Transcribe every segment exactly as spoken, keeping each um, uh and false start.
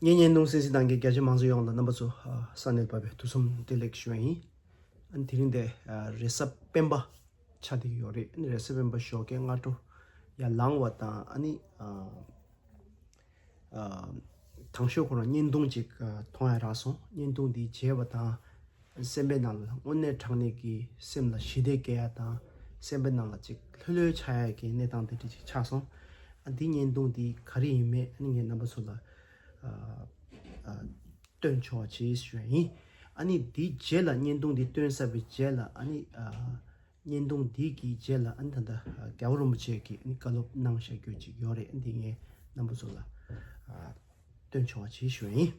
ངའི་བརྙན་ཐུང་གསན་གཟིགས་གནང་མཁན་རྒྱ་ཆེ་མང་ཚོགས་ཡོངས་ལ་རྣམ་པ་ཚོ་ཨ་ས་གནས་བབས་པའི་ཐུགས་བསམ་བདེ་ལེགས་ཞུ་བ་ཡིན། ཨ་ནི་དེ་རིང་འདི་ཨ་རེས་གཟའ་སྤེན་པ་ཆགས་བསྡད་ཀྱི་ཡོད་རེད། ཨ་ནི་རེས་གཟའ་སྤེན་པ་ཞོགས་ཀས་སྔ་དྲོ་ཡར་ལངས་པ་དང་། ཨ་ནི་ཨ་ཨ་དང་ཤོས་ཁོ་རང་བརྙན་ཐུང་ཅིག་ཨ་མཐོང་ཡ་རག་སོང་། བརྙན་ཐུང་འདི་མཇལ་བ་དང་། སེམས་པའི་ནང་ལ་དངོས་གནས་དྲང་གནས་ཀྱི་སེམས་ལ་ཞི་བདེ་སྐྱེ་ཡ་དང་། སེམས་པའི་ནང་ལ་ཅིག་ལྷོད་ལྷོད་ཆགས་ཡ་གི་གནས་སྟངས་དེ་འདྲ་ཅིག་ཆགས་སོང་། ཨ་འདི་བརྙན་ཐུང་འདི་ག་རེ་ཡིན་མིན་ཨ་ནི་ངས་རྣམ་པ་ཚོ་ལ་ཨ་ཨ་སྟོན་ཆོག་པ་བྱེད་ཞུ་ཡ་ཡིན། ཨ་ནི་འདིའི་རྗེས་ལ་བརྙན་ཐུང་འདི་སྟོན་ཚར་བའི་རྗེས་ལ་ཨ་ནི་ཨ་བརྙན་ཐུང་འདི་གི་རྗེས་ལ་ཨ་ནི་ད་ལྟ་ཨ་རྒྱལ་བ་རིན་པོ་ཆེ་གིས་ཨ་ནི་བཀའ་སློབ་གནང་བཞག་རྒྱུ་ཅིག་ཡོད་རེད། ཨ་འདི་ངས་རྣམ་པ་ཚོ་ལ་ཨ་སྟོན་ཆོག་པ་བྱེད་ཞུ་ཡ་ཡིན།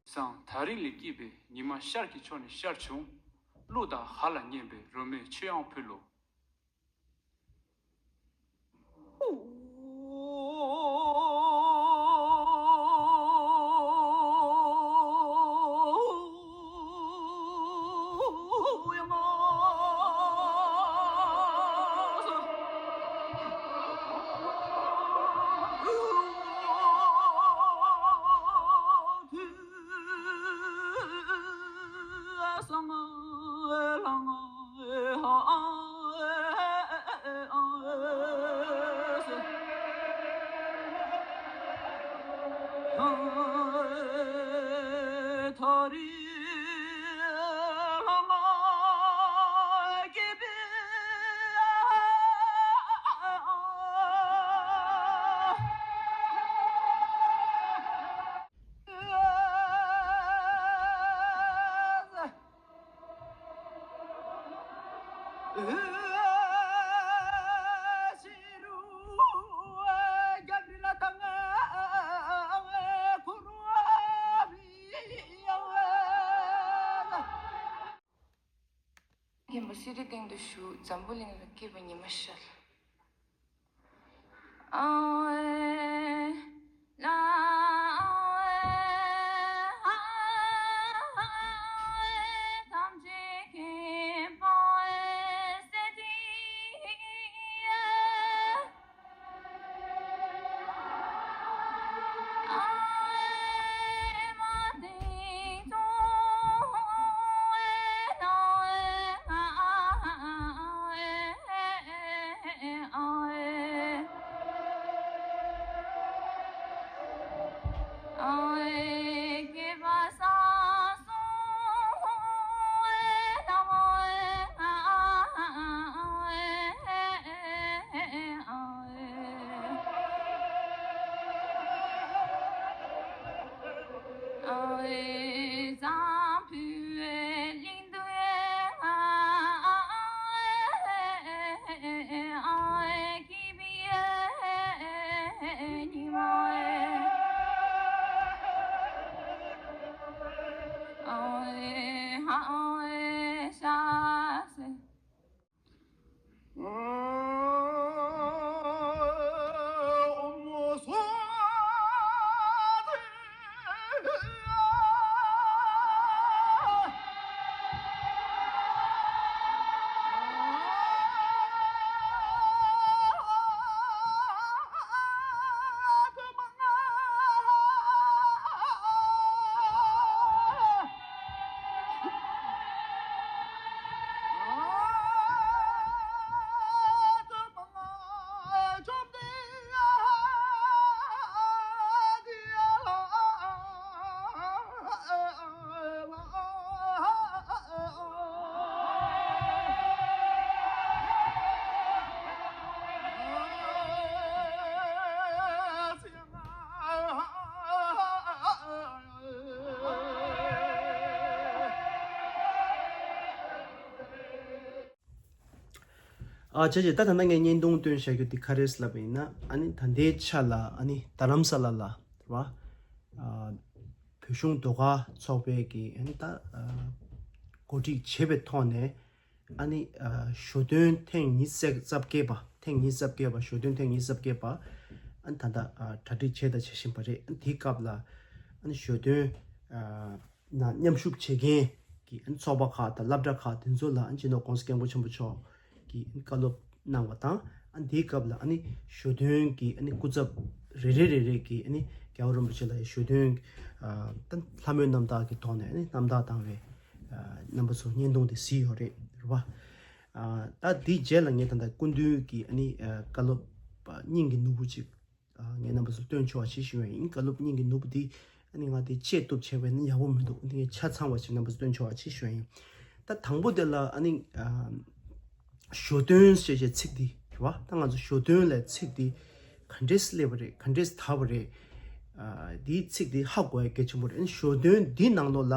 བཟང་། ད་རིང་ལས་སྐྱིད་པའི་ཉི་མ་ཤར་གྱི་ཕྱོགས་ནས་ཤར་བྱུང་། གླུ་དང་ཧ་ལ་སྙན་པའི་རོལ་མོས་མཆོད་དབྱངས་ཕུལ་ལོ། མཁན་པོ་གསེར་རིའི་སྟེང་དུ་བཞུགས། འཛམ་བུ་གླིང་ལ་སྐྱིད་པའི་ཉི་མ་ཤར། ཨ་བྱས་བྱས་ད་ད་ལྟ་ངས་བརྙན་ཐུང་སྟོན་བཞག་རྒྱུ་དེ་ག་རེ་ལབ་པ་ཡིན་ན། ཨ་ནི་ད་ལྟའི་ཆ་ལ་ཨ་ནི་རྡ་རམ་ས་ལ་ལ་རེད་བ། ཨ་བོད་གཞུང་ཟློས་གར་ཚོགས་པའི་གི་ཨ་ནི་ད་ཨ་གོ་སྒྲིག་བྱས་པའི་ཐོག་ནས། ཨ་ནི་ཨ་ཞོ་སྟོན་ཐེངས་ཉི་ཤུ་རྩ་བརྒྱད་པ། ཐེངས་ཉི་ཤུ་རྩ་བརྒྱད་པ། ཞོ་སྟོན་ཐེངས་ཉི་ཤུ་རྩ་བརྒྱད་པ་ཨ་ནི་ད་ལྟ་ཨ་གྲ་སྒྲིག་བྱས་དང་བྱེད་བཞིན་པ་རེད། ཨ་ནི་དེའི་སྐབས་ལ་ཨ་ནི་ཞོ་སྟོན་ཨ་ནང་མཉམ་ཞུགས་བྱེད་མཁན་གྱི་ཨ་ནི་ཚོགས་པ་ཁག་དང་སློབ་གྲྭ་ཁག་དེ་ཚོ་ལ་ཨ་ནི་སྤྱི་ནོར་༸གོང་ས་༸སྐྱབས་མགོན་ཆེན་པོ་མཆོག་གིས་ཨ་ནི་བཀའ་སློབ་གནང་བ་དང་། ཨ་ནི་དེའི་སྐབས་ལ་ཨ་ནི་ཞོ་སྟོན་གྱི་ཨ་ནི་སྐུ་ཚབ་རེ་རེ་རེ་རེ་གིས་ཨ་ནི་ རྒྱལ་བ་རིན་པོ་ཆེ་ལ་ཡི་ཞོ་སྟོན་ཨ་ད་ལྷ་མོའི་རྣམ་ཐར་གྱི་ཐོག་ནས་ནི་རྣམ་ཐར་བཏང་བའི་ཨ་རྣམ་པ་ཚོ་བརྙན་ཐུང་དེ་གཟིགས་ཡོད་རེད། རེད་བ། ཨ་ད་དེའི་རྗེས་ལ་ངས་ད་ལྟ་སྐུ་མདུན་གྱི་ཨ་ནི་ཨ་བཀའ་སློབ་ཨ་སྙིང་གི་ནོར་བུ་ཅིག་ཨ་ངས་རྣམ་པ་ཚོ་སྟོན་ཆོག་པ་ཞིག་ཞུ་ཡ་ཡིན། བཀའ་སློབ་སྙིང་གི་ནོར་བུ་འདི་ཨ་ནི་ང་དེ་བཅད་གཏུབ་བྱས་པས་ནི་ཡག་པོ་མི་འདུག་ཨ་ནི་ངས་ཆ་ཚང་བ་ཞིག་རྣམ་པ་ཚོ་སྟོན་ཆོག་པ་ཞིག་ཞུ་ཡ་ཡིན། ད་དང་པོ་དེ་ལ་ཨ་ནི་ཨ་ཞོ་སྟོན་ཞེས་བྱའི་ཚིག་འདི་རེད་བ། ད་ང་ཚོ་ཞོ་སྟོན་ལབ་ཚིག་འདི་ག་འདྲས་སླེབས་པ་རེད། ག་འདྲས་དར་བ་རེད། ཨ་འདིའི་ཚིག་འདི་ཧ་གོ་ཡ་གལ་ཆེན་པོ་རེད། ཨ་ནི་ཞོ་སྟོན་འདི་ནང་ལོགས་ལ་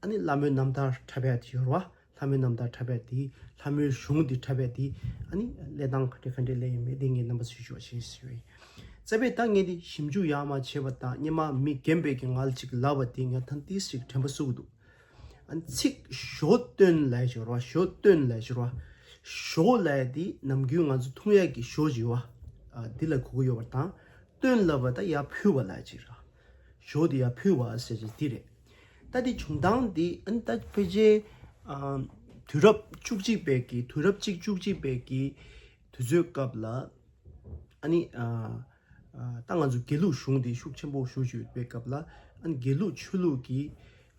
ཨ་ནི་ལྷ་མོའི་རྣམ་ཐར་འཁྲབ་ཡ་དེ་ཡོད་རེད་བ། ལྷ་མོའི་རྣམ་ཐར་འཁྲབ་ཡ་དེ། ལྷ་མོའི་གཞུང་འདི་འཁྲབ་ཡ་དེ། ཨ་ནི་གླེང་སྟངས་ག་འདྲ་ག་འདྲ་གླེང་ཡོད་མེད་དེ་ངས་རྣམ་པ་ཚོར་ཞུ་བ་ཞིག་ཞུ་ཡིན། རྩ་བའི་ད་ངས་འདི་ཞིབ་འཇུག་ཡག་མ་བྱས་པ་དང་སྔོན་མ་མི་རྒན་པས་ཀྱི་ང་ལ་ཅིག་ལབ་པ་དེ་ངས་ད་ཏིས་ཅིག་དྲན་པ་གསོ་གི་འདུག་ཨ་ནི་ཚིག་ཞོ་སྟོན་ལབ་ཡ་ཅིག་ཡོད་རེད་བ། ཞོ་སྟོན་ལབ་ཡ་ཅིག་ཡོད་རེད་བ། ཞོ་ལབ་ཡ་དེ་ནམ་རྒྱུན་ང་ཚོ་འཐུང་ཡ་གི་ཞོ་ཅིག་ཡོད་བ། ཨ་འདི་ལ་གོ་གི་ཡོད་པ་དང་། སྟོན་ལབ་པ་ད་ཡར་ཕུལ་བ་ལབ་ཡ་ཅིག་རེད། ཞོ་དེ་ཡར་ཕུལ་བ་ཟེར་ཅིག་འདི་རེད། ད་དེ་བྱུང་སྟངས་འདི་ཨ་ནི་ད་ཕལ་ཆེར་ཨ་དུས་རབས་བཅུ་གཅིག་པའི་གི་དུས་རབས་གཅིག་བཅུ་གཅིག་པའི་གི་དུས་ཚོད་སྐབས་ལ་ཨ་ནི་ཨ་ཨ་ད་ང་ཚོ་དགེ་ལུགས་གཞུང་འདི་ཤུགས་ཆེན་པོ་ཞུགས་ཡོད་པའི་སྐབས་ལ། ཨ་ནི་དགེ་ལུགས་ཆོས་ལུགས་ཀྱི་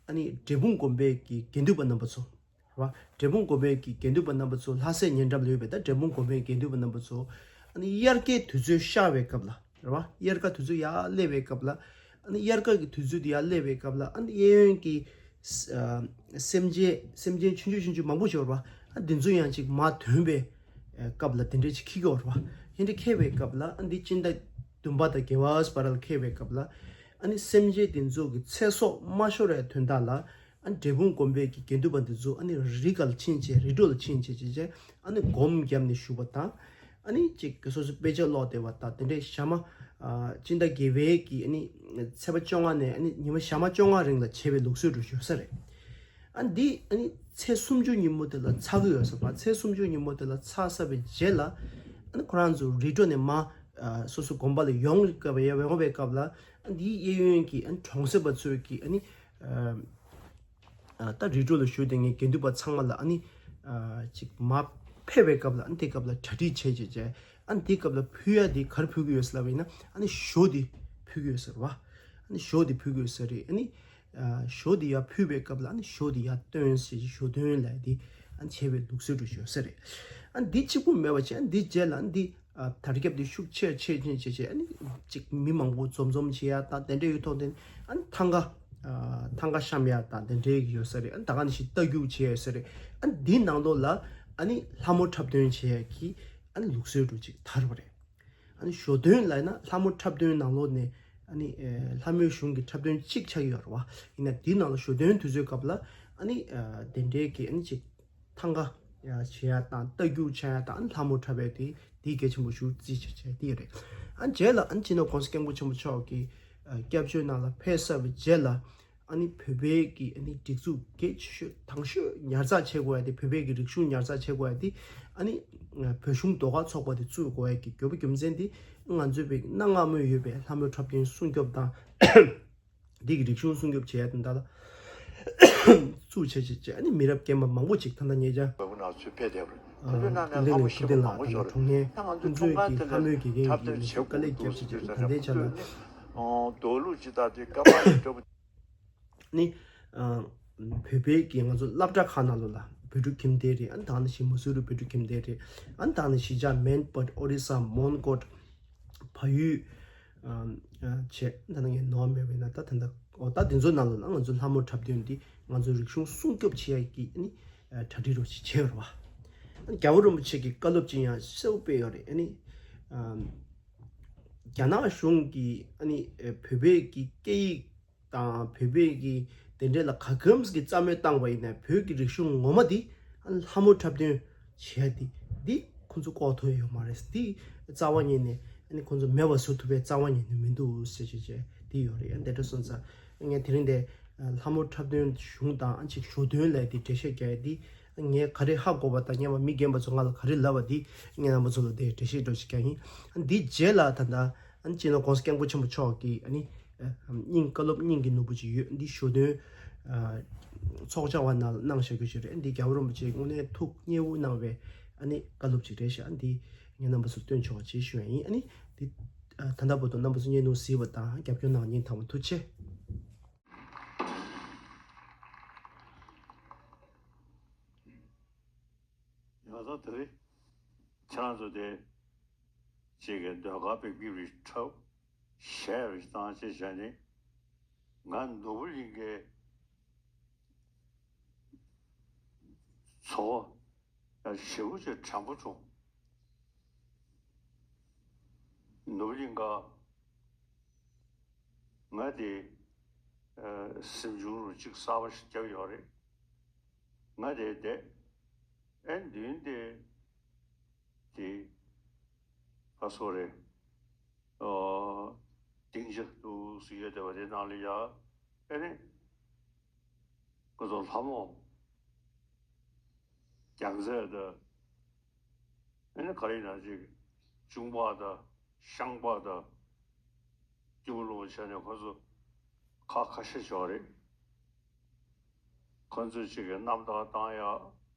ཨ་ནི་འབྲས་སྤུངས་དགོན་པའི་གི་དགེ་འདུན་པ་རྣམ་པ་ཚོ་རེད་བ། འབྲས་སྤུངས་དགོན་པའི་གི་དགེ་འདུན་པ་རྣམ་པ་ཚོ། ལྷ་སའི་ཉེ་འགྲམ་ལ་ཡོད་པའི་ད་འབྲས་སྤུངས་དགོན་པའི་དགེ་འདུན་པ་རྣམ་པ་ཚོ། ཨ་ནི་དབྱར་ཁའི་དུས་ཚོད་ཤར་བའི་སྐབས་ལ་རེད་བ། དབྱར་ཁ་དུས་ཚོད་ཡར་སླེབས་པའི་སྐབས་ལ། ཨ་ནི་དབྱར་ཁ་གི་དུས་ཚོད་དེ་ཡར་སླེབས་པའི་སྐབས་ལ། ཨ་ནི་གཡས་གཡོན་གྱི་ཨ་སེམས་ཅན་སེམས་ཅན་ཆུང་ཆུང་ཆུང་ཆུང་མང་པོ་ཡོད་རེད་བ། ཨ་འདི་ཚོ་ཡང་ཅིག་མར་ཐོན་པའི་ཨ་སྐབས་ལ་དེ་འདྲས་ཅིག་འཁེལ་གྱི་ཡོད་རེད་བ། དེ་འདྲས་འཁེལ་བའི་སྐབས་ལ། ཨ་འདི་སྤྱི་ཟླ་བདུན་པ་དང་བརྒྱད་པ་བར་ལ་འཁེལ་བའི་སྐབས་ལ། ཨ་ནི་སེམས་ཅན་དེ་ཚོ་གི་ཚེ་སྲོག་མ་ཤོར་བའི་དོན་དག་ལ། ཨ་ནི་འབྲས་སྤུངས་དགོན་པའི་གི་དགེ་འདུན་པ་འདི་ཚོ་ཨ་ནི་རི་ཁ་ལ་ཕྱིན་བྱས། རི་ཁྲོད་ལ་ཕྱིན་བྱས་བྱས་བྱས། ཨ་ནི་སྒོམ་བརྒྱབ་ནས་བཞུགས་པ་དང་། ཨ་ནི་ཅིག་སོ་སོའི་དཔེ་ཆ་ཀློག་བསྡད་པ་དང་། དེ་འདྲའི་ཞག་མ་ཨ་སྤྱི་ཟླ་བརྒྱད་པའི་གི་ཨ་ནི་ཚེས་པ་བཅོ་ལྔ་ནས་ཨ་ནི་ཉི་མ་ཞག་མ་བཅོ་ལྔ་རིང་ལ་བྱེད་པའི་ལུགས་སྲོལ་འདྲ་ཡོད་ས་རེད། ཨ་འདི་ཨ་ནི་ཚེས་སུམ་ཅུ་ཉིན་མོ་དེ་ལ་ཚར་གི་ཡོད་ས་རེད། ཚེས་སུམ་ཅུ་ཉིན་མོ་དེ་ལ་ཚར་ཚར་བའི་རྗེས་ལ། ཨ་ནི་ཁོ་རང་ཚོ་རི་ཁྲོད་ནས་མར་ཨ་སོ་སོ་དགོན་པ་ལ་ཡོང་སྐབས། ཡོང་བའི་སྐབས་ལ། ཨ་འདིའི་གཡས་གཡོན་གྱི་ཨ་ནི་གྲོང་གསེབ་པ་ཚོས་ཀྱི་ཨ་ནི་ཨ་ཨ་ད་རི་ཁྲོད་ལ་བཞུགས་བསྡད་མཁན་དགེ་འདུན་པ་ཚང་མ་ལ་ཨ་ནི་ཨ་ཅིག་མར་ཕེབས་པའི་སྐབས་ལ། ཨ་ནི་དེ་སྐབས་ལ་གྲ་སྒྲིག་བྱས་བྱས་བྱས། ཨ་ནི་དེ་སྐབས་ལ་ཕུལ་ཡ་དེ་ག་རེ་ཕུལ་གྱི་ཡོད་ཟེར་ལབ་པ་ཡིན་ན། ཨ་ནི་ཞོ་དེ་ཕུལ་གྱི་ཡོད་ཟེར་བ། ཨ་ནི་ཞོ་དེ་ཕུལ་གྱི་ཡོད་ས་རེད། ཨ་ནི་ཨ་ཞོ་དེ་ཡར་ཕུལ་བའི་སྐབས་ལ། ཨ་ནི་ཞོ་དེ་ཡར་སྟོན་ཟེར་གྱི་ཞོ་སྟོན་ལབ་ཡ་དེ་ཨ་ནི་བྱེད་པའི་ལུགས་སྲོལ་འདྲ་ཡོད་ས་རེད། ཨ་ནི་འདི་གཅིག་པུ་མེད་པ་བྱས། ཨ་ནི་འདི་རྗེས་ལ་ཨ་ནི་འདི་ཨ་དར་ཁྱབ་དེ་ཤུགས་ཆེ་ཆེ་ཆེ་ཆེ་ཆེ། ཨ་ནི་ཅིག་མི་མང་པོ་འཛོམས་འཛོམས་བྱེད་ཡ་དང་དེ་འདྲའི་ཡོད་ཐོག་དེ། ཨ་ནི་ཐང་ག་ཨ་ཐང་ག་བཤམས་ཡ་དང་དེ་འདྲའི་ཡོད་ས་རེད། ཨ་ནི་ད་ག་ནང་བཞིན་རྟ་རྒྱུག་བྱེད་ཡ་ཡོད་ས་རེད། ཨ་ནི་འདིའི་ནང་ལོགས་ལ་ཨ་ནི་ལྷ་མོ་འཁྲབ་སྟོན་བྱེད་ཡ་གི་ཨ་ནི་ལུགས་སྲོལ་འདྲ་ཅིག་དར་བ་རེད། ཨ་ནི་ཞོ་སྟོན་ལབ་ན་ལྷ་མོ་འཁྲབ་སྟོན་ནང་ལོགས་ནས། ཨ་ནི་ཨེ་ལྷ་མོའི་གཞུང་གི་འཁྲབ་སྟོན་གཅིག་ཆགས་ཀྱི་ཡོད་རེད་བ། ཡིན་ན་འདིའི་ནང་ལ་ཞོ་སྟོན་དུས་ཚོད་སྐབས་ལ་ཨ་ནི་ཨ་དེ་འདྲའི་གི་ཨ་ནི་ཅིག་ཐང་ག་ཡ་བྱེད་ཡ་དང་རྟ་རྒྱུག་བྱེད་ཡ་དང་། ཨ་ནི་ལྷ་མོ་འཁྲབ་ཡ་དེ་དེ་གལ་ཆེན་པོ་ཞེ་པོ་བརྩི་བྱས་བྱས་དེ་རེད། ཨ་ནི་རྗེས་ལ་ཨ་ནི་སྤྱི་ནོར་༸གོང་ས་༸སྐྱབས་མགོན་ཆེན་པོ་མཆོག་གི་ཨ་སྐྱབས་བཅོལ་ནང་ལ་ཕེབས་ཚར་བའི་རྗེས་ལ། ཨ་ནི་བོད་པའི་གི་ཨ་ནི་སྒྲིག་འཛུགས་གལ་ཆེ་ཤོས་དང་ཤོས་ཉར་ཚགས་བྱེད་དགོས་ཡ་དེ། བོད་པའི་གི་རིག་གཞུང་ཉར་ཚགས་བྱེད་དགོས་ཡ་དེ། ཨ་ནི་བོད་གཞུང་ཟློས་གར་ཚོགས་པ་དེ་བཙུགས་དགོས་ཡ་གི་དགོས་པ་རྒྱུ་མཚན་དེ། ང་ཚོའི་བོད་གནའ་སྔ་མོ་ཡོད་པའི་ལྷ་མོའི་འཁྲབ་སྟོན་སྲུང་སྐྱོབ་དང་། འདི་གི་རིག་གཞུང་སྲུང་སྐྱོབ་བྱེད་ཡ་དེ་འདྲ་ལ་བཙུགས་བྱས་བྱས་བྱས། ཨ་ནི་མི་རབས་རྒན་པ་མང་པོ་ཅིག་ད་ལྟ་ཉེ་ཆར་བོད་ནང་ཚུད་ཕེབས་བསྡད་པ་རེད། ཨ་ཁུ་ལུ་ནང་ནས་ལྷ་མོ་ཞིག་མང་པོ་ཤོར་རེད། ད་ང་ཚོའི་ཚོང་ཁང་དེ་ལ་འཁྲབ་སྟོན་བྱེད་དགོས་འདུག་ཟེར་ཟེར་ནས་ད་ལྟའི་ཆ་ལ་ནི་ཨ་བོད་པའི་གི་ང་ཚོ་སློབ་གྲྭ་ཁག་ནང་ལོགས་ལ་བོད་ཕྲུག་ཁྱིམ་སྡེ་རེད། ཨ་ནི་ད་ནི་ཞིག་མ་སུ་རི་བོད་ཕྲུག་ཁྱིམ་སྡེ་རེད། ཨ་ནི་ད་ནི་གཞིས་ཆགས་མན་པད། ཨོ་རི་ས། མོན་གྷོ། བལ་ཡུལ། ཨ་ཨ་བྱས། ད་ནི་ངས་ནོར་མེད་པ་ཡིན་ན། ད་ད་ལྟ་འོ་ད་དེ་ཚོའི་ནང་ལོགས་ལ་ང་ཚོ་ལྷ་མོ་འཁྲབ་སྟོན་འདི་ང་ཚོ་རིག་གཞུང་སྲུང་སྐྱོབ་བྱེད་ཡ་གི་ཨ་ནི་གྲ་སྒྲིག་རོགས་ཅིག་བྱས་པ་རེད་བ། ཨ་ནི་རྒྱལ་བ་རིན་པོ་ཆེ་གི་བཀའ་སློབ་ཅིག་ཡང་གསལ་པོ་སྤེལ་ཡོད་རེད། ཨ་ནི་ཨ་རྒྱ་ནག་གཞུང་གིས་ཨ་ནི་ཨ་བོད་པའི་གི་སྐད་ཡིག་དང་བོད་པའི་གི་དེ་འདྲའི་ལ་ག་གམ་གི་རྩ་མེད་བཏང་བ་ཡིན་ན། བོད་ཀྱི་རིག་གཞུང་ངོ་མ་འདི་ཨ་ནི་ལྷ་མོ་འཁྲབ་སྟོན་བྱས་ཏེ་འདི་ཁོང་ཚོ་ལྐོག་ཐུབ་ཡོད་མ་རེད། འདི་རྩ་བ་ཉིད་ནས་ཨ་ནི་ཁོང་ཚོ་མེད་པ་བཟོ་ཐུབ་པའི་རྩ་བ་ཉིད་ནས་མི་འདུག་ཟེར་བྱས་བྱས་འདི་ཡོད་རེད། ཨ་ནི་དེ་འདྲ་སོང་ཙང་ངས་དེ་རིང་འདི་ལྷ་མོ་འཁྲབ་སྟོན་གཞུང་དང་ཨ་ཅིག་ཞོ་སྟོན་ལབ་དེ་འགྲེལ་བཤད་རྒྱག་ཡ་འདི། ངས་ག་རེ་ཧ་གོ་བ་དང་སྔོན་མ་མི་རྒན་པ་ཚོ་ང་ལ་ག་རེ་ལབ་པ་འདི་ངས་རྣམ་པ་ཚོ་ལ་དེ་འགྲེལ་བཤད་འདྲ་ཞིག་རྒྱག་ཡིན། ཨ་འདིའི་རྗེས་ལ་ད་ལྟ་ཨ་སྤྱི་ནོར་༸གོང་ས་༸སྐྱབས་མགོན་ཆེན་པོ་མཆོག་གིས་ཨ་ནི་ཨ་སྙིང་བཀའ་སློབ་སྙིང་གི་ནོར་བུ་ཅིག་ཡོད། འདི་ཞོ་སྟོན་ཨ་ཚོགས་བཅར་བ་ནང་ལ་གནང་བཞག་རྒྱུ་ཞིག་རེད། ཨ་འདི་རྒྱལ་བ་རིན་པོ་ཆེས་དངོས་གནས་ཐུགས་མཉེས་པོ་གནང་བའི་ཨ་ནི་བཀའ་སློབ་ཅིག་རེད་ཤག་ཨ་འདི་ངས་རྣམ་པ་ཚོར་སྟོན་ཆོག་པ་ཅིག་ཞུ་ཡ་ཡིན། ཨ་ནི་འདི་ ད་ལྟ་བར་དུ་རྣམ་པ་ཚོ་སྙན་ཐུང་གཟིགས་པ་དང་རྒྱབ་སྐྱོར་གནང་བ་སྙིང་ཐག་པ་ཐུགས་རྗེ་ཆེ། ཡང་ད་དེ་རིང་ཁྱེད་རང་ཚོ་དེ་གཅིག་གི་ཟློས་གར་བེག་ཕིབས་རེ་འཁྲབ་གཞས་རེ་བཏང་བྱས་བྱས་ནས། ང་ནོར་བུ་གླིང་གི་ཚོ་བ་ཞེ་པོ་ཅིག་དྲན་པོ་བྱུང་། ནོར་བུ་གླིང་ག་ང་དེ་གཟིམ་ཆུང་རུ་གཅིག་གསར་པ་ཞིག་བརྒྱབ་ཡོད་རེད། ང་དེ་བསྡད། ཨེ་མདུན་དེ་དེ་ཁ་སོ་རེད། ཨོ། སྡིངས་ཆ་འདུག་སེ་ཡོད་བསྡད་པ་དེ་ནང་ལ་ཡ། ཨེ་ནི། ཁོ་ཚོ་ལྷ་མོ། རྒྱལ་མཚན་དང་། ཨེ་ནི་ག་རེ་ཡིན་ན་ཅིག་གཅུང་པ་དང་ཤངས་པ་དང་། སྐྱིད་པོ་ལོངས་བྱས་ནས་ཁོ་ཚོ་ཁ་ཁ་ཤས་ཤིག་ཡོད་རེད། ཁོ་ཚོས་ཅིག་གི་རྣམ་ཐར་བཏང་ཡ།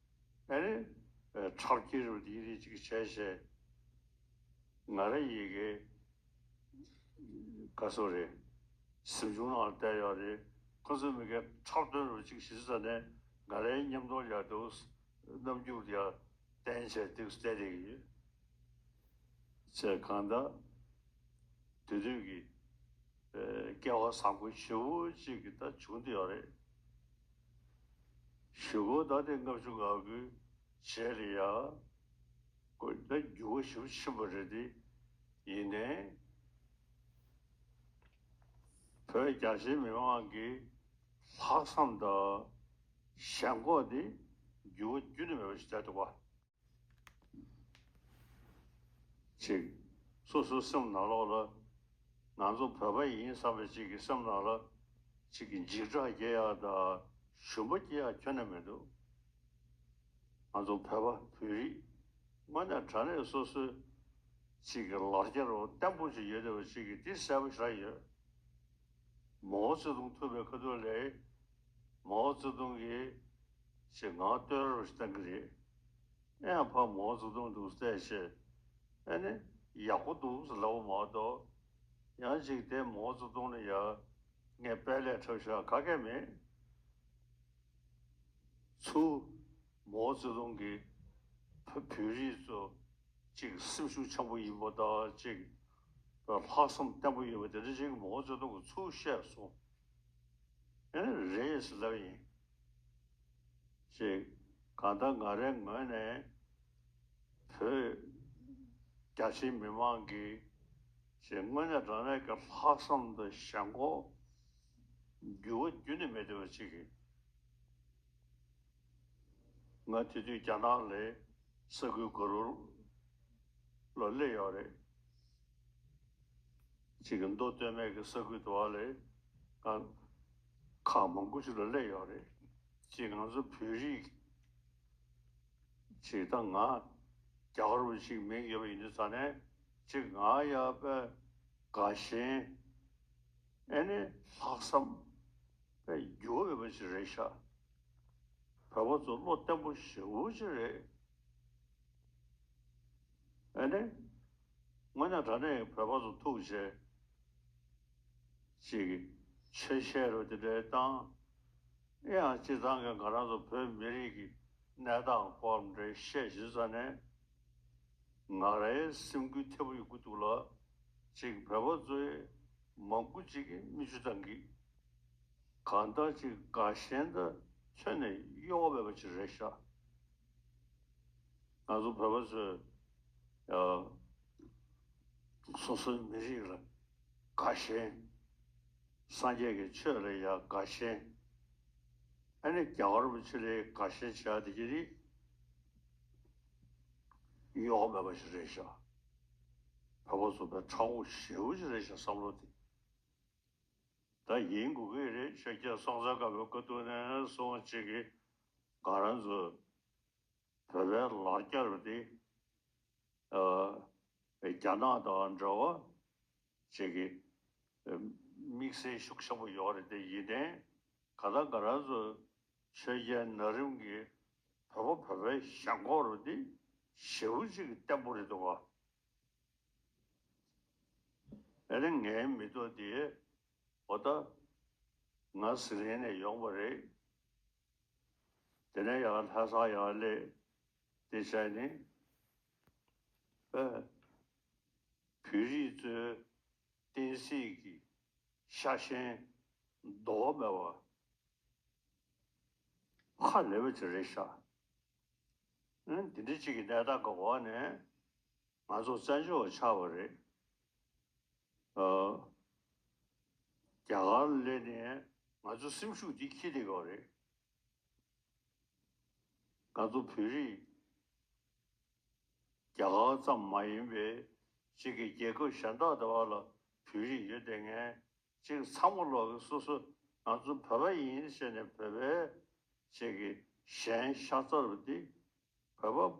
ཨེ་ནི། ཨེ་འཁྲབ་ཁྱེར་རུ་དེ་རིགས་ཅིག་བྱས་བྱས། ང་རང་ཡི་གེ་ག་སོ་རེད། གཟིམ་ཆུང་ནང་ལ་བསྡད་ཡོད་རེད། ཁོ་ཚོ་མི་གའི་འཁྲབ་སྟོན་རུ་ཅིག་བྱེད་ས་ནས་ང་རའི་མཉམ་དུ་ཡར་དུ་རྣམ་འགྱུར་ཡར་བསྟན་བྱས་དུ་བསྡད་བསྡད་ཀྱི་ཡོད། ཅེས་གང་ལྟར་དེ་དུས་ཀྱི་ཨེ་སྐལ་བ་བཟང་པོ་ཞེ་པོ་ཅིག་གི་ད་བྱུང་བསྡད་ཡོད་རེད། གཞུག་གུ་ད་ལྟའི་ལྔ་བཅུ་ང་དགུའི་རྗེས་ལ་ཡ། ཁོ་ད་འགྱུར་བ་ཞེ་པོ་ཕྱིན་པ་རེད་དེ། ཡིན་ནའི། བོད་རྒྱ་ཆེའི་མི་མང་གི་ལྷག་བསམ་དང་ཞེན་ཁོག་དེ་འགྱུར་བ་རྒྱུན་ནས་མེད་པ་ཞིག་བསྡད་འདུག་པ། ཅིག་སོ་སོའི་སེམས་ནང་ལོགས་ལ། ང་ཚོ་བོད་པ་ཡིན་བསམ་པའི་ཅིག་གི་སེམས་ནང་ལ་ཅིག་གི་འཇིགས་སྐྲག་སྐྱེ་ཡག་དང་ཞུམ་པ་སྐྱེ་ཡག་ཁྱོན་ནས་མི་འདུག་ང་ཚོ་བོད་པ་བོད་རིགས་དངོས་གནས་དྲང་གནས་སོ་སོའི་ཅིག་གི་ལ་རྒྱ་རུ་བརྟན་པོ་ཅིག་ཡོད་བསྡད་པ་ཅིག་གི་འདི་གསལ་པོ་ཞེ་དྲག་ཡོད། མའོ་ཙེ་ཏུང་ཐུག་པའི་ཁ་ཐུག་ལ། མའོ་ཙེ་ཏུང་གིས་ཅིག་ངག་བསྟོད་ར་རུ་ཞིག་བཏང་གི་རེད། ཨེ་ཡང་ཕར་མའོ་ཙེ་ཏུང་འདུག་བལྟས་བྱས། ཨེ་ནི་ཡག་པོ་འདུག་ཟེར་ལབ་པ་མ་གཏོགས། ཡང་ཅིག་དེ་མའོ་ཙེ་ཏུང་ལ་ཡ་ངས་དཔལ་ལས་འཁྲབ་བཞག་ག་གེ་མེད། ཚུར་མའོ་ཙེ་ཏུང་གིས་བོད་བོད་རིགས་ཚོ་ཅིག་སེམས་ཤུགས་ཆེན་པོ་ཡིན་པ་དང་ཅིག་ལྷག་བསམ་བརྟན་པོ་ཡོད་པ་དེ་འདྲ་ཅིག་མའོ་ཙེ་ཏུང་གིས་ཚུར་བཤད་སོང་། ཨེ་རེད་ཟེར་ལབ་ཡིན། ཅིག་གང་ལྟར་ང་རའི་ངོས་ནས་བོད་རྒྱ་ཆེའི་མི་མང་གིས་ཅིག་དངོས་གནས་དྲང་གནས་ཀྱི་ལྷག་བསམ་དང་ཞེན་ཁོག་འགྱུར་བ་རྒྱུན་ནས་མེད་བསྡད་པ་ཅིག་གིས། ང་དེ་དུས་རྒྱ་ནག་ལ་ས་ཁུལ་ག་རུ་ལ་སླེབས་ཡོད་རེད། ཅིག་གི་མདོ་སྟོད་སྨད་ཀྱི་ས་ཁུལ་དུ་བ་ལས་ང་ཁག་མང་པོ་ཞིག་ལ་སླེབས་ཡོད་རེད། ཅིག་ང་ཚོ་བོད་རིགས་ཅིག་ད་ང་རྒྱ་གར་བ་ཞིག་མིང་ཡོད་པ་ཡིན་དུས་ཙ་ནས་ཅིག་ང་ཡ་པའི་དགའ་ཞེན་ཨེ་ནི་ལྷག་བསམ་པའི་འགྱུར་བ་ཡོད་པ་ཞིག་རེད་ཤག་བོད་པ་ཚོ་བློ་བརྟན་པོ་ཞེ་པོ་ཅིག་རེད། ཨ་ནི། དངོས་གནས་དྲང་གནས་བོད་པ་ཚོ་ཐུག་བྱས། ཅིག་ཆོས་བཤད་རོ་དེ་འདྲའི་བཏང་། ཨེ་ཡང་སྤྱིར་བཏང་གི་ང་རང་ཚོ་བོད་མི་རིགས་ཀྱི་གནས་སྟངས་སྐོར་འདྲའི་བཤད་བཞིན་ཙ་ནས། ང་རའི་སེམས་འགུལ་ཐེབས་པོ་ཡོང་གི་འདུག་ལ། ཅིག་བོད་པ་ཚོའི་མང་པོ་ཅིག་གིས་མིག་ཆུ་བཏང་གི། གང་ལྟར་ཅིག་དགའ་ཞེན་དང་ཁྱོན་ནས་གཡོ་བ་མེད་པ་ཅིག་རེད་ཤག་ང་ཚོ་བོད་པ་ཚོས་ཡ་སོ་སོའི་མི་རིགས་ལ་དགའ་ཞེན། སངས་རྒྱས་ཀྱི་ཆོས་ལ་ཡ་དགའ་ཞེན། ཨ་ནི་རྒྱལ་བ་རིན་པོ་ཆེ་ལ་དགའ་ཞེན་བྱེད་ཡ་དེ་གྱི་རིགས་གཡོ་བ་མེད་པ་ཞིག་རེད་ཤག་བོད་པ་ཚོ་དཔེ་མཁྲེགས་པོ་ཞེ་པོ་ཅིག་རེད་ཤག་བསམ་བློ་དེ། ད་ཡིན་དགོས་ཀྱི་རེད། ཤཱཀྱ་སོང་ཙང་སྐབས་བབ་ཀ་ཏུ་ནས་སོང་ཅིག་གིས་ང་རང་ཚོ་བོད་པའི་ལ་རྒྱ་རུ་དེ་རྒྱ་ནག་དང་འདྲ་བ་ཅིག་གི་དམིགས་བསལ་ཤུགས་ཆེན་པོ་ཡོད་རེད་དེ། ཡིན་ནའི་ག་ད་ང་རང་ཚོ་ཆོས་རྒྱལ་ན་རིམ་གྱི་བོད་པ་བོད་པའི་ཞེན་ཁོག་རུ་དེ་ཞེ་པོ་ཅིག་བརྟན་པོ་རེད་འདུག་ག་ཨ་ནི་ངའི་མི་ཐོག་དེ་འོ་ད་ང་ཟི་ལིང་ནས་ཡོང་བ་རེད། དེ་ནས་ཡང་ལྷ་ས་ཡར་སླེབས་དེ་བྱས་ནས་ཨ་བོད་རིགས་ཚོའི་བསྟན་སྲིད་ཀྱི་ཤ་ཞེན་ལྡོག་མེད་པ་ཧ་ལས་པ་ཅིག་རེད་ཤག་ཨ་ནི་དེ་འདྲ་ཅིག་གི་གནས་སྟངས་ཀྱི་འོག་ནས་ང་ཚོ་བཙན་བྱོལ་བ་ཆགས་པ་རེད། ཨ། རྒྱ་གར་སླེབས་ནས་ང་ཚོ་སེམས་ཤུགས་འདི་འཁྱེར་བསྡད་ཡོད་རེད། ང་ཚོ་བོད་རིགས་རྒྱ་གར་ཙམ་མ་ཡིན་པའི་གཅིག་གི་རྒྱལ་ཁབ་གཞན་དག་དེ་བ་ལ་བོད་རིགས་ཡོད་བསྡད་མཁན་གཅིག་ཚང་མ་ལོག་གི་སོ་སོ་ང་ཚོ་བོད་པ་ཡིན་ཟེར་ནས་བོད་པའི་གཅིག་གི་ཞེན་ཆགས་ཚར་བ་འདི་བོད་པ་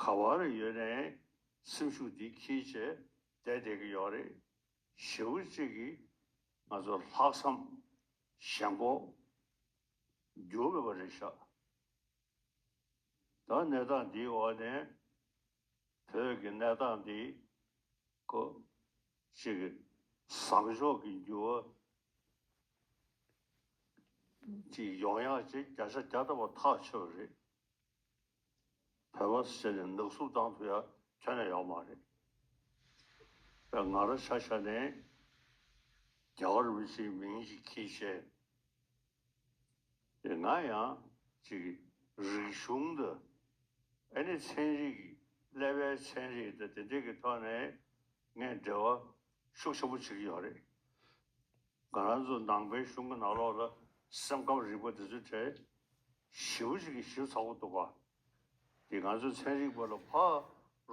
ག་བར་ཡོད་ནའི་སེམས་ཤུགས་འདི་འཁྱེར་བྱས་བསྡད་བསྡད་ཀྱི་ཡོད་རེད། ཞེ་པོ་ཅིག་གིས་ང་ཚོ་ལྷག་བསམ་ཞེན་ཁོག་འགྱུར་དགོས་པ་རེད་ཤག་ད་གནས་སྟངས་འདིའི་འོག་ནས་བོད་ཀྱི་གནས་སྟངས་འདི་ཀོ་ཅིག་གི་བཟང་ཕྱོགས་ཀྱི་འགྱུར་བ་ཅིག་ཡོང་ཡག་ཅིག་བརྒྱ་ཆ་བརྒྱ་ཐམ་པ་ཐག་ཆོད་པ་རེད། བོད་པ་ཟེར་ནས་ནག་བསུབ་བཏང་ཐུབ་ཡ་ཁྱོན་ནས་ཡོད་མ་རེད། པས་ང་རང་ཆ་བཞག་ནས་རྒྱལ་བ་རིན་པོ་ཆེའི་མིང་ཞིག་འཁྱེར་བྱས། དེ་ང་ཡང་ཅིག་རིག་གཞུང་དང་ཨ་ནི་ཚན་རིག་གི་ཀླད་པའི་ཚན་རིག་དང་དེ་འདྲས་ཀྱི་ཐོག་ནས་ངས་འབྲེལ་བ་ཤུགས་ཆེན་པོ་བྱེད་ཀྱི་ཡོད་རེད། ང་རང་ཚོ་ནང་པའི་གཞུང་གི་ནང་ལོགས་ལ་སེམས་ཁམས་རིག་པ་དེ་ཚོའི་གྲས་ཞེ་པོ་ཅིག་གིས་ཞིབ་ཚགས་པོ་འདུག་ག་དེ་ང་ཚོའི་ཚན་རིག་པ་ལ་ཕར་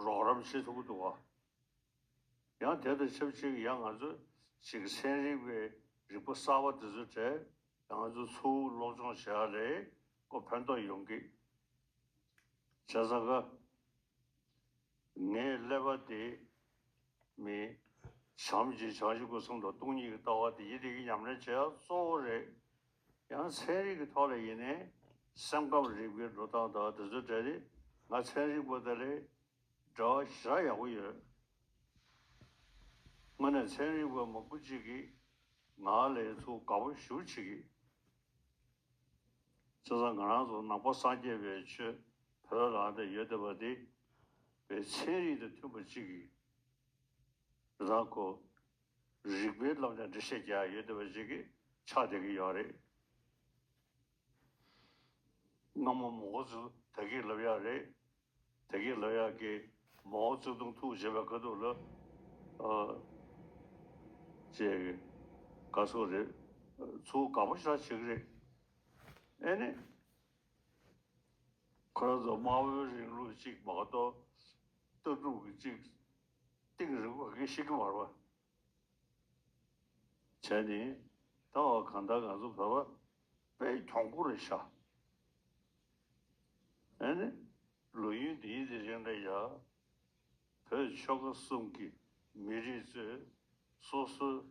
རོགས་རམ་བྱེད་ཐུབ་ཀྱི་འདུག་ག་ཡང་དེ་དང་ཆབས་ཅིག་ཡང་ང་ཚོ་ཅིག་ཚན་རིག་པའི་རིག་པ་གསར་པ་དེ་ཚོའི་གྲས་ང་ཚོ་ཚུར་སློབ་སྦྱོང་བྱེད་ཡ་ལས་ཀོ་ཕན་ཐོགས་ཡོང་གི་བྱས་ཙང་ཀ་ངའི་ཀླད་པ་དེ་མི་བྱམས་ཀྱི་བྱང་ཆུབ་ཀྱི་སེམས་དང་སྟོང་ཉིད་ཀྱི་ལྟ་བ་དེ་ཡིད་བདེ་གི་ཉམས་ལེན་བྱེད་ཡ་གཙོ་བོ་རེད། ཡང་ཚན་རིག་གི་ཐོག་ལ་ཡིན་ནའི་སེམས་ཁམས་རིག་པའི་འགྲོ་སྟངས་དང་དེ་ཚོ་གྲས་དེ་ང་ཚན་རིག་པ་དེ་ལས་འབྲེལ་བ་ཞེ་དྲག་ཡག་པོ་ཡོད། དངོས་གནས་ཚན་རིག་པ་མང་པོ་ཅིག་གིས་ང་ལ་ཚུར་དགའ་པོ་ཞེ་པོ་བྱེད་ཀྱི། བྱས་ཙང་ང་རང་ཚོ་ནང་པ་སངས་རྒྱས་པའི་ཆོས་བོད་ལ་དེ་ཡོད་བསྡད་པ་དེ་བའི་ཚན་རིག་དང་མཐུན་པ་ཅིག་གིས་རང་ཁོ་རིག་པའི་ལམ་ནས་འགྲེལ་བཤད་རྒྱག་ཡ་ཡོད་བསྡད་པ་ཅིག་གིས་ཆགས་བསྡད་ཀྱི་ཡོད་རེད། སྔ་མོ་མའོ་ཙེ་ཏུང་ད་གིན་ལབ་ཡག་རེད། ད་གིན་ལབ་ཡག་གི་མའོ་ཙེ་ཏུང་ཐུག་བྱས་པའི་ཁ་ཐུག་ལ་ཨ་ཅེས་ག་སོ་རེད། ཚུར་དགའ་པོ་ཞེ་དྲག་བྱེད་ཀྱི་རེད། ཨེ་ནི་ཁོ་རང་ཚོ་དམར་པོའི་རིང་ལུགས་གཅིག་མ་གཏོགས་ལྟ་གྲུབ་ཀྱི་གཅིག་གཏིང་རིང་པོ་ག་གེ་ཤེས་ཀྱི་མ་རེད་པ། བྱས་ནས་ད་འོ་གང་ལྟར་ང་ཚོ་བོད་པ་དཔེ་གྱོང་པོ་རེད་ཤག་ཨ་ནི་ལོ་ཡུན་འདིའི་དེ་རིང་ལ་ཡ་བོད་ཆོལ་ཁ་གསུམ་གྱི་མི་རིགས་ཚོས་སོ་སོའི་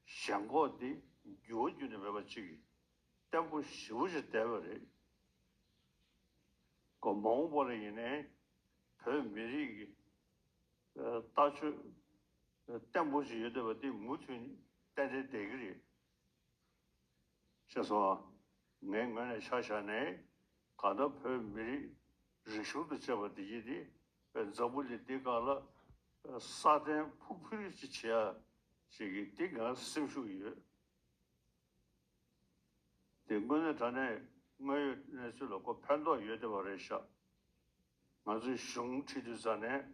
ཞེན་ཁོག་འདི་འགྱུར་བ་འགྱུར་ནས་མེད་པ་ཅིག་བརྟན་པོ་ཞེ་པོ་ཅིག་བསྡད་པ་རེད། ཁོ་མ་འོངས་པ་ལ་ཡིན་ནའི་བོད་མི་རིགས་ཀྱི་ལྟ་སྤྱོད་བརྟན་པོ་ཞིག་ཡོད་བསྡད་པ་འདི་མུ་མཐུད་ནས་ཏན་ཏན་བསྡད་ཀྱི་རེད། ཤེས་སོང་ཨ། ངའི་ངོས་ནས་ཆ་བཞག་ནས་གང་ལྟར་བོད་མི་རིགས་རིག་གཞུང་དང་བཅས་པ་འདི་ཡིན་ཏེ་འཛམ་བུ་གླིང་འདི་སྒང་ལ་སྲ་བརྟན་ཕུགས་འཕེར་ཅིག་བྱེད་ཡ་ཞིག་གི་འདི་ང་སེམས་ཤུགས་ཡོད། དེ་དངོས་གནས་དྲང་གནས་དངོས་ཡོད་གནས་ཚུལ་ལ་ཁོ་ཕན་ཐོགས་ཡོད་བསྡད་པ་རེད་ཤག་ང་ཚོའི་གཞུང་ཁྲིད་དུས་ཙ་ནས་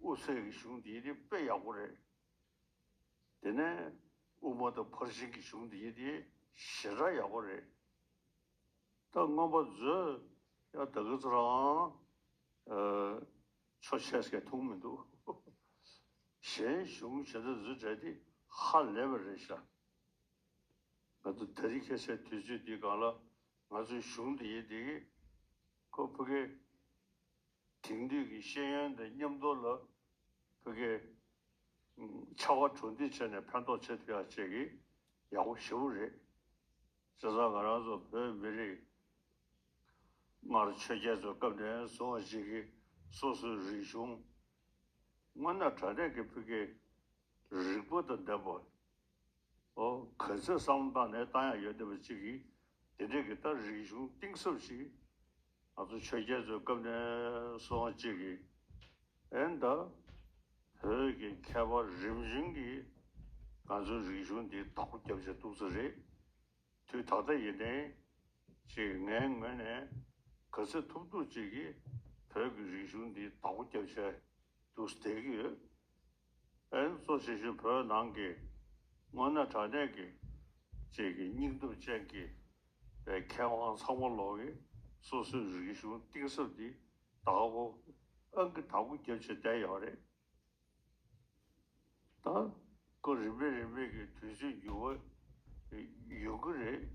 དབུ་ཚད་ཀྱི་གཞུང་འདི་ཡིན་ཏེ་དཔེ་ཡག་པོ་རེད། དེ་ནས་དབུ་མ་དང་ཕར་ཕྱིན་གྱི་གཞུང་འདི་ཡིན་ཏེ་ཞེ་དྲག་ཡག་པོ་རེད། ད་མངོན་པ་མཛོད་ཡ་ད་གི་ཚོ་རང་ཆོ་ཆས་ཀྱི་མཐོང་མི་འདུག་གཞན་གཞུང་ཇི་ལྟར་འཛུལ་བྲལ་དེ་ཧ་ལས་པ་རེད་ཤག་ང་ཚོ་ད་རིང་ཁ་སང་དུས་ཚོད་འདི་སྒང་ལ་ང་ཚོའི་གཞུང་འདི་ཡིན་དེ་གི་ཁོ་ཕ་གི་དེང་དུས་ཀྱི་ཤེས་ཡོན་དང་མཉམ་དུ་ལ་ཕ་གི་ཕྱར་བ་གྲུ་འདེགས་བྱས་ནས་ཕན་ཐོགས་བྱེད་ཐུབ་ཡག་བཅས་ཀྱི་ཡག་པོ་ཞེ་པོ་རེད། བྱས་ཙང་ང་རང་ཚོ་བོད་མི་རིགས་སྔར་ཆོས་རྒྱལ་ཚོའི་སྐབས་ནས་བཟུང་བ་ཞིག་གིས་སོ་སོའི་རིག་གཞུང་དངོས་གནས་དྲང་གནས་ཀྱི་ཕ་གི་ རིག་པ་དང་ལྡན་པ། ཨོ་ག་ཚོད་བསམ་བློ་བཏང་ནས་བཏང་ཡ་ཡོད་བསྡད་པ་ཅིག་གིས་དེ་འདྲས་ཀྱི་ད་རིག་གཞུང་གཏིང་ཟབ་ཞིག་ང་ཚོ་ཆོས་རྒྱལ་ཚོའི་སྐབས་ནས་སོང་ཅིག་གིས་ཨེ་ད་བོད་ཀྱི་མཁས་པ་རིམ་བྱོན་གྱིས་ང་ཚོའི་རིག་གཞུང་འདི་བདག་པོ་རྒྱབ་བྱས་འདུག་ས་རེད། དུས་ད་ལྟ་ཡིན་ནའི་ཅིག་ངའི་ངོས་ནས་ག་ཚོད་ཐུབ་ཐུབ་ཅིག་གིས་བོད་ཀྱི་རིག་གཞུང་འདི་བདག་པོ་རྒྱབ་བྱས་འདུག་བསྡད་ཀྱི་ཡོད། ཨེ་གཙོ་ཆེ་ཤོས་བོད་ནང་གི་དངོས་གནས་དྲང་གནས་ཀྱི་ཅིག་གི་སྙིང་སྟོབས་ཅན་གྱི་མཁས་དབང་ཚང་མ་ལོག་གིས་སོ་སོའི་རིག་གཞུང་གཏིང་ཟབ་འདི་བདག་པོ་ཨང་ཀི་བདག་པོ་རྒྱབ་བྱས་བསྡད་ཡོད་རེད། ད་ཁོ་རིམ་པས་རིམ་པས་ཀྱི་དུས་ཚོད་འགྱུར་བ་ཡོང་གི་རེད།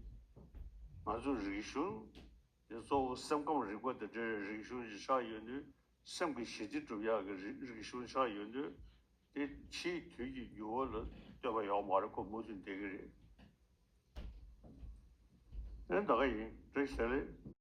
ང་ཚོ་རིག་གཞུང་དེ་གཙོ་བོ་སེམས་ཁམས་རིག་པ་དང་འབྲེལ་བའི་རིག་གཞུང་ཞིག་ཆགས་ཡོད་དུས། སེམས་ཀྱི་ཞི་བདེ་སྒྲུབ་ཡག་གི་རིག་རིག་གཞུང་ཆགས་ཡོད་དུས། དེ་ཕྱིའི་དུས་ཀྱི་འགྱུར་བ་ལ་ལྟོས་པ་ཡོད་མ་རེད། ཁོ་མུ་མཐུད་བསྡད་ཀྱི་རེད། དེ་ད་ག་ཡིན། བཀྲ་ཤིས་བདེ་ལེགས།